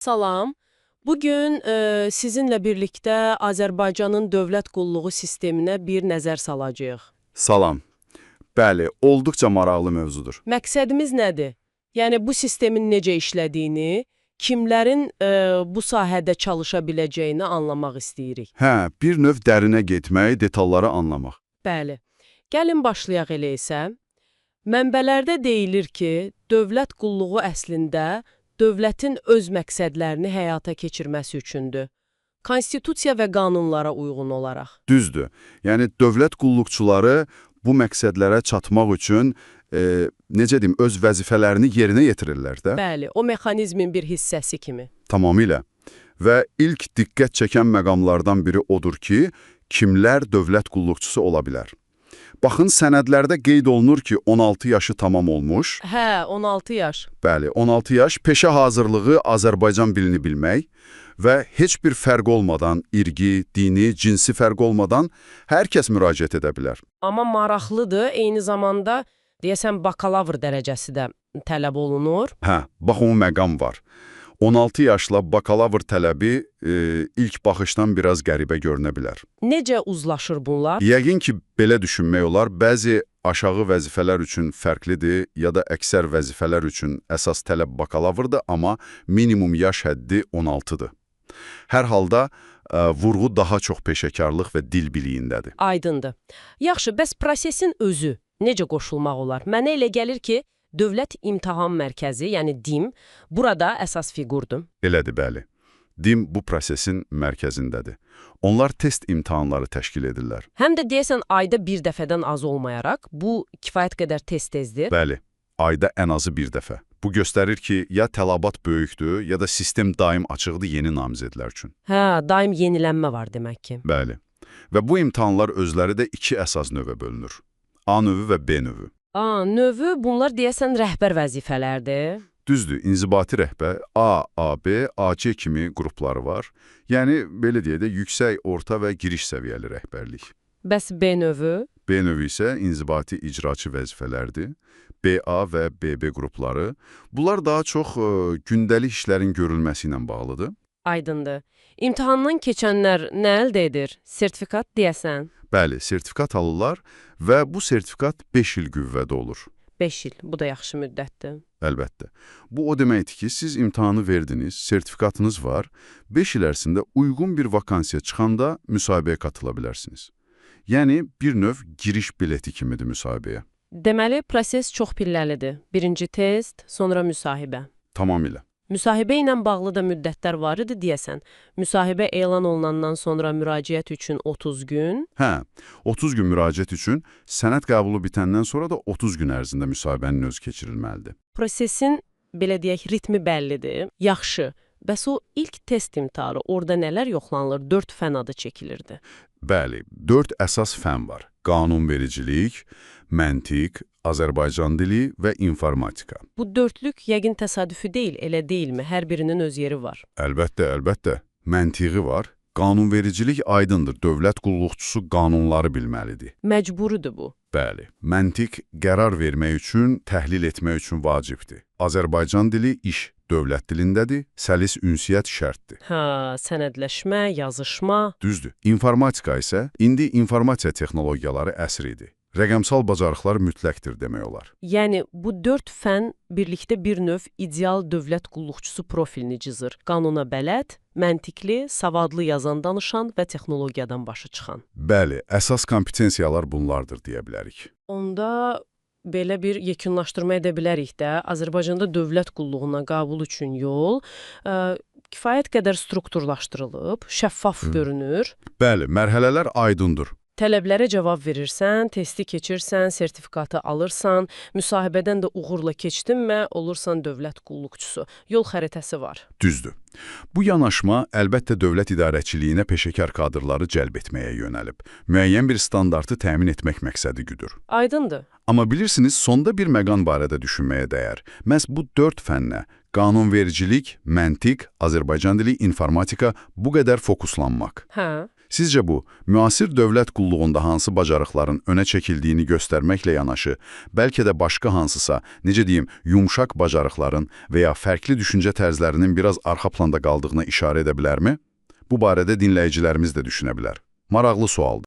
Salam. Bugün sizinlə birlikdə Azərbaycanın dövlət qulluğu sisteminə bir nəzər salacağıq. Salam. Bəli, olduqca maraqlı mövzudur. Məqsədimiz nədir? Yəni bu sistemin necə işlədiyini, kimlərin bu sahədə çalışa biləcəyini anlamaq istəyirik. Hə, bir növ dərinə getmək, detalları anlamaq. Bəli. Gəlin başlayaq elə isə. Mənbələrdə deyilir ki, dövlət qulluğu əslində dövlətin öz məqsədlərini həyata keçirməsi üçündür. Konstitusiya və qanunlara uyğun olaraq. Düzdür. Yəni dövlət qulluqçuları bu məqsədlərə çatmaq üçün necə deyim, öz vəzifələrini yerinə yetirirlər də. Bəli, o mexanizmin bir hissəsi kimi. Tamamilə. Və ilk diqqət çəkən məqamlardan biri odur ki, kimlər dövlət qulluqçusu ola bilər. Baxın, sənədlərdə qeyd olunur ki, 16 yaşı tamam olmuş. Hə, 16 yaş. Bəli, 16 yaş, peşə hazırlığı Azərbaycan dilini bilmək və heç bir fərq olmadan, irqi, dini, cinsi fərq olmadan hər kəs müraciət edə bilər. Amma maraqlıdır, eyni zamanda deyəsən bakalavr dərəcəsi də tələb olunur. Hə, bax o məqam var. 16 yaşla bakalavr tələbi ilk baxışdan biraz qəribə görünə bilər. Necə uzlaşır bunlar? Yəqin ki, belə düşünmək olar, bəzi aşağı vəzifələr üçün fərqlidir ya da əksər vəzifələr üçün əsas tələb bakalavrdır, amma minimum yaş həddi 16-dır. Hər halda vurğu daha çox peşəkarlıq və dil biliyindədir. Aydındır. Yaxşı, bəs prosesin özü necə qoşulmaq olar? Mənə elə gəlir ki, Dövlət İmtahan Mərkəzi, yəni DİM, burada əsas fiqurdur. Elədir, bəli. DİM bu prosesin mərkəzindədir. Onlar test imtahanları təşkil edirlər. Həm də deyəsən ayda bir dəfədən az olmayaraq, bu kifayət qədər tez-tezdir. Bəli, ayda ən azı bir dəfə. Bu göstərir ki, ya tələbat böyükdür, ya da sistem daim açıqdır yeni namizədlər üçün. Hə, daim yenilənmə var demək ki. Bəli. Və bu imtahanlar özləri də iki əsas növə bölünür. A növü və B növü. A, növü bunlar deyəsən rəhbər vəzifələrdir. Düzdür, inzibati rəhbər A, AB, AC kimi qrupları var. Yəni, belə deyək də, yüksək, orta və giriş səviyyəli rəhbərlik. Bəs B növü? B növü isə inzibati icraçı vəzifələrdir. BA və BB qrupları. Bunlar daha çox gündəlik işlərin görülməsi ilə bağlıdır. Aydındır. İmtahandan keçənlər nə əldə edir? Sertifikat deyəsən. Bəli, sertifikat alırlar və bu sertifikat 5 il qüvvədə olur. 5 il. Bu da yaxşı müddətdir. Əlbəttə. Bu o deməkdir ki, siz imtahanı verdiniz, sertifikatınız var, 5 il ərzində uyğun bir vakansiya çıxanda müsahibəyə katıla bilərsiniz. Yəni, bir növ giriş bileti kimidir müsahibəyə. Deməli, proses çox pilləlidir. Birinci test, sonra müsahibə. Tamamilə. Müsahibə ilə bağlı da müddətlər var idi deyəsən. Müsahibə elan olunandan sonra müraciət üçün 30 gün. Hə, 30 gün müraciət üçün, sənəd qəbulu bitəndən sonra da 30 gün ərzində müsahibənin özü keçirilməlidir. Prosesin, belə deyək, ritmi bəllidir. Yaxşı. Bəs o ilk test imtahanı, orada nələr yoxlanılır? 4 fən adı çəkilirdi. Bəli, 4 əsas fən var. Qanunvericilik, məntiq, Azərbaycan dili və informatika. Bu dörtlük yəqin təsadüfi deyil, elə deyilmi? Hər birinin öz yeri var. Əlbəttə, əlbəttə. Məntiqi var. Qanunvericilik aydındır. Dövlət qulluqçusu qanunları bilməlidir. Məcburidir bu. Bəli, məntiq qərar vermək üçün, təhlil etmək üçün vacibdir. Azərbaycan dili iş dövlət dilindədir, səlis ünsiyyət şərtdir. Hə, sənədləşmə, yazışma. Düzdür. İnformatika isə indi informasiya texnologiyaları əsri idi. Rəqəmsal bacarıqlar mütləqdir demək olar. Yəni bu 4 fən birlikdə bir növ ideal dövlət qulluqçusu profilini cızır. Qanuna bələd, məntiqli, savadlı yazan, danışan və texnologiyadan başı çıxan. Bəli, əsas kompetensiyalar bunlardır deyə bilərik. Onda belə bir yekunlaşdırma edə bilərik də, Azərbaycanda dövlət qulluğuna qəbul üçün yol kifayət qədər strukturlaşdırılıb, şəffaf görünür. Bəli, mərhələlər aydındır. Tələblərə cavab verirsən, testi keçirsən, sertifikatı alırsan, müsahibədən də uğurla keçdinmi, olursan dövlət qulluqçusu. Yol xəritəsi var. Düzdür. Bu yanaşma əlbəttə dövlət idarəçiliyinə peşəkar kadrları cəlb etməyə yönəlib. Müəyyən bir standartı təmin etmək məqsədi güdür. Aydındır. Amma bilirsiniz, sonda bir məqam barədə düşünməyə dəyər. Məhz bu 4 fənnə qanunvericilik, məntiq, Azərbaycan dili, informatika bu qədər fokuslanmaq. Hə. Sizcə bu, müasir dövlət qulluğunda hansı bacarıqların önə çəkildiyini göstərməklə yanaşı, bəlkə də başqa hansısa, necə deyim, yumşaq bacarıqların və ya fərqli düşüncə tərzlərinin biraz arxa planda qaldığına işarə edə bilərmi? Bu barədə dinləyicilərimiz də düşünə bilər. Maraqlı sualdır.